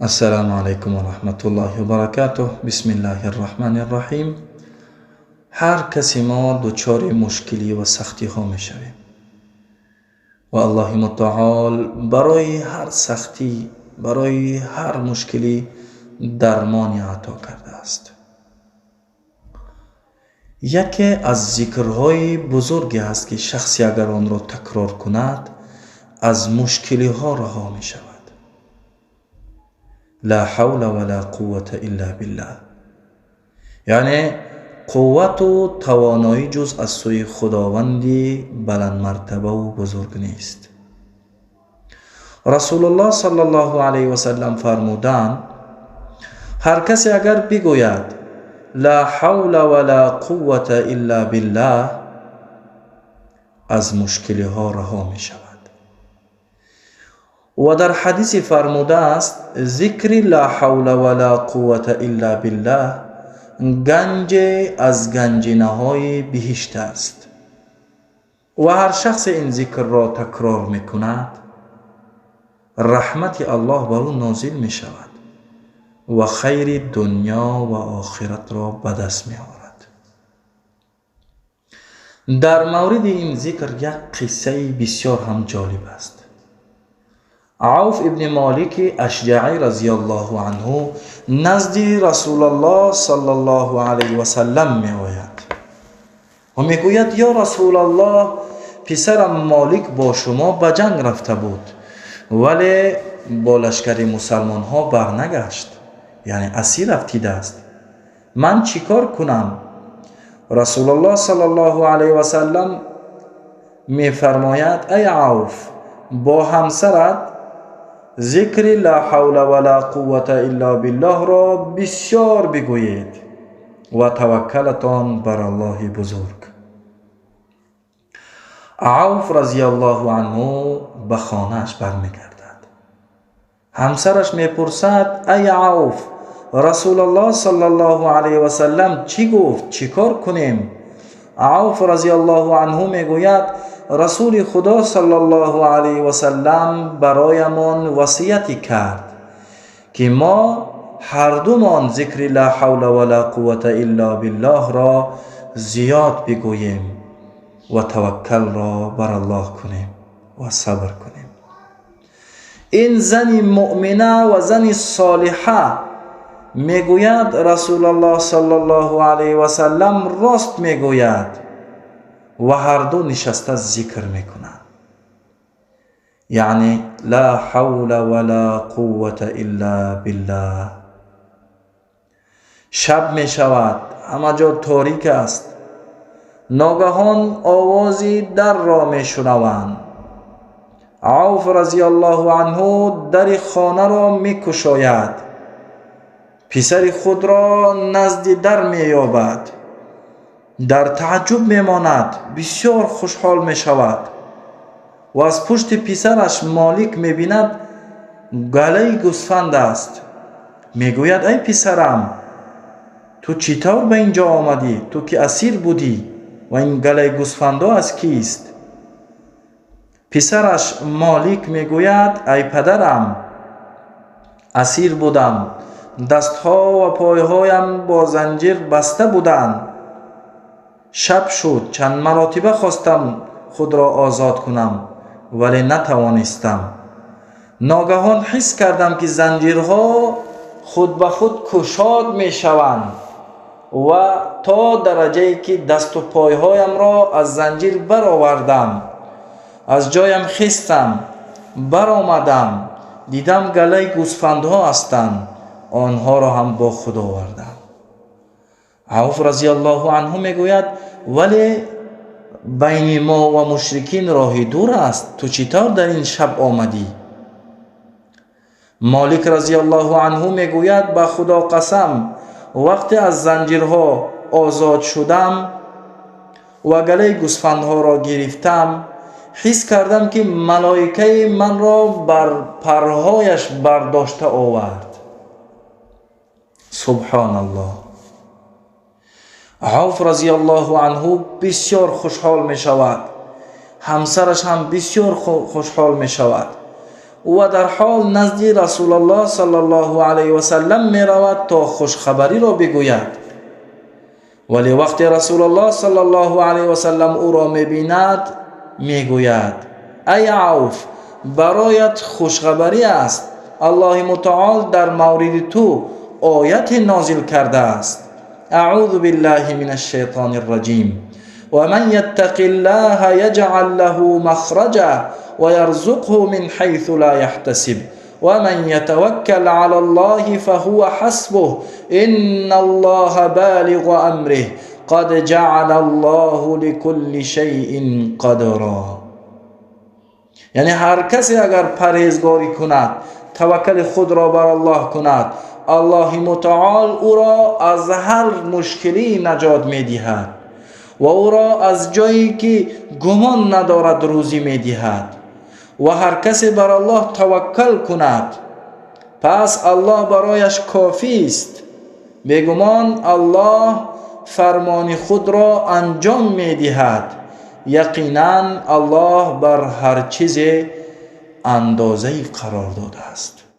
Ассалому алайкум ва раҳматуллоҳи ва баракатуҳ. Бисмиллаҳир раҳмонир раҳим. Ҳар касе мо дучори мушкилӣ ва сахтиҳо мешавем ва Аллоҳи мутаол барои ҳар сахтӣ, барои ҳар мушкилӣ дармоне ато кардааст. Яке аз зикрҳои бузурге ҳаст, ки шахсе агар онро такрор кунад, аз мушкилиҳо раҳо мешавад. Ла ҳавла ва ла қуввата илла биллаҳ. Яъне қуввату тавоноӣ ҷуз аз сӯи Худованди баландмартабаву бузург нест. Расулуллоҳ саллаллоҳу алайҳи васаллам фармуданд: ҳар касе агар бигӯяд ла ҳавла ва ла қуввата илла биллаҳ, аз мушкилиҳо раҳо мешавад. Ва дар ҳадисе фармудааст: зикри ла ҳавла ва ла қуввата илла биллаҳ ганҷе аз ганҷинаҳои биҳишт аст ва ҳар шахсе ин зикрро такрор мекунад, раҳмати Аллоҳ бар ӯ нозил мешавад ва хайри дунё ва охиратро ба даст меорад. Дар мавриди ин зикр як қиссаи бисёр ҳам ҷолиб аст. Авф ибни Молики Ашҷаӣ разияллоҳу анҳу назди Расулаллоҳ саллаллоҳу алайҳи васаллам меояд ва мегӯяд: ё Расулаллоҳ, писарам Молик бо шумо ба ҷанг рафта буд, вале бо лашкари мусалмонҳо барнагашт, яъне асир афтидааст. Ман чӣ кор кунам? Расулаллоҳ саллаллоҳу алайҳи васаллам мефармояд: ай Авф, бо ҳамсарат зикри ла ҳавла ва ла қуввата илла биллаҳро бисёр бигӯед ва таваккалатон бар Аллоҳи бузург. Авф разияллоҳу анҳу ба хонааш бармегардад. Ҳамсараш мепурсад: ай Авф, Расулаллоҳ саллаллоҳу алайҳи васаллам чӣ гуфт? Чӣ кор кунем? Авф разияллоҳу анҳу мегӯяд: Расули Худо саллаллоҳу алайҳи васаллам бароямон васияте кард, ки мо ҳардумон зикри ла ҳавла ва ла қуввата илла биллаҳро зиёд бигӯем ва таваккалро бар Аллоҳ кунем ва сабр кунем. Ин зани муъмина ва зани солиҳа мегӯяд: Расулаллоҳ саллаллоҳу алайҳи васаллам рост мегӯяд, ва ҳарду нишаста зикр мекунанд, яъне ла ҳавла ва ла қуввата илла биллаҳ. Шаб мешавад, ҳама ҷо торик аст. Ногаҳон овози дарро мешунаванд. Авф разияллоҳу анҳу дари хонаро мекушояд, писари худро назди дар меёбад, дар тааҷҷуб мемонад, бисёр хушҳол мешавад ва аз пушти писараш Молик мебинад галаи гӯсфанд аст. Мегӯяд: ай писарам, ту чӣ тавр ба ин ҷо омадӣ? Ту ки асир будӣ ва ин галаи гӯсфандо аз кист? Писараш Молик мегӯяд: ай падарам, асир будам, дастҳо ва пойҳоям бо занҷир баста буданд. Шаб шуд, чанд маротиба хостам худро озод кунам, вале натавонистам. Ногаҳон ҳис кардам, ки занҷирҳо худ ба худ кушод мешаванд ва то дараҷае ки дасту пойҳоямро аз занҷир баровардам. Аз ҷоям хистам, баромадам, дидам галаи гӯсфандҳо ҳастанд, онҳоро ҳам бо худ овардам. Авф разияллоҳу анҳу мегӯяд: вале байни мо ва мушрикин роҳи дур аст, ту чӣ тавр дар ин шаб омадӣ? Молик разияллоҳу анҳу мегӯяд: ба Худо қасам, вақте аз занҷирҳо озод шудам ва галаи гӯсфандҳоро гирифтам, ҳис кардам, ки малоикаи манро бар парҳояш бардошта овард. Субҳоналлоҳ. Авф разияллоҳу анҳу бисёр хушҳол мешавад, ҳамсараш ҳам бисёр хушҳол мешавад. Ва дар ҳол назди Расулуллоҳ саллаллоҳу алайҳи васаллам меравад, то хушхабариро бигӯяд. Вале вақте Расулуллоҳ саллаллоҳу алайҳи васаллам ӯро мебинад, мегӯяд: ай Авф, бароят хушхабарӣ аст, Аллоҳи мутаол дар мавриди ту ояте нозил кардааст. Аъузу биллаҳи минаш шайтонир раҷим. Ва ман яттақиллаҳа яҷъал лаҳу махраҷа ва ярзуқҳу мин ҳайсу ла яҳтасиб. Ва ман ятаваккал алаллоҳи фаҳува ҳасбуҳ. Инналлоҳа балиғу амриҳ. Қад ҷаъалаллоҳу ликулли шайъин қадра. Яъне ҳар касе агар парҳезгорӣ кунад, таваккали худро бар Аллоҳ кунад, Аллоҳи мутаол ӯро аз ҳар мушкилӣ наҷот медиҳад ва ӯро аз ҷое ки гумон надорад рӯзӣ медиҳад. Ва ҳар касе бар Аллоҳ таваккал кунад, пас Аллоҳ барояш кофист. Бегумон Аллоҳ фармони худро анҷом медиҳад. Яқинан Аллоҳ бар ҳар чизе андозае қарор додааст.